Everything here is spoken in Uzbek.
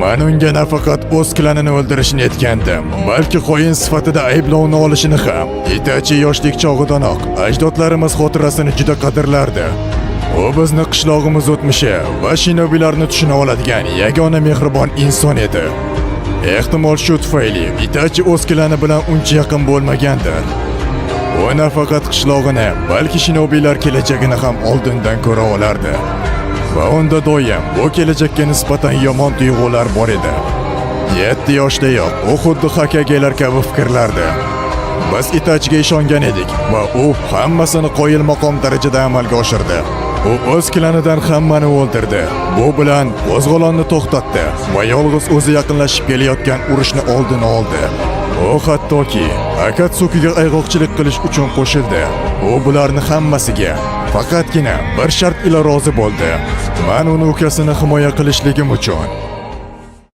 Man unga nafaqat o'z klanini o'ldirishini aytgandim, balki xoin sifatida ayblovni olishini ham. Itachi yoshlik chog'idanoq ajdodlarimiz xotirasini juda qadrlardi. U bizni qishlog'imiz o'tmishi va shinobilarni tushuna oladigan yagona mehribon inson edi. Ehtimol shu tufayli Itachi o'z klani bilan uncha yaqin bo'lmagandir. U nafaqat qishlog'ini, balki shinobiylar kelajagini ham oldindan ko'ra olardi. Va unda doim bu kelajakka nisbatan yomon tuyg'ular bor edi. 7 yoshdayoq u xuddi Hokagelar kabi fikrlardi. Biz Itachiga ishongan edik va u hammasini qoyil maqom darajada amalga oshirdi. U o'z klanidan hammani o'ldirdi. Bu bilan qo'zg'olonni to'xtatdi va yolg'iz o'zi yaqinlashib kelayotgan urushni oldini oldi. U hattoki Akatsukiga ayg'oqchilik qilish uchun qo'shildi. U bularni hammasiga faqatgina bir shart ila rozi bo'ldi. Man uni ukasini himoya qilishligim uchun.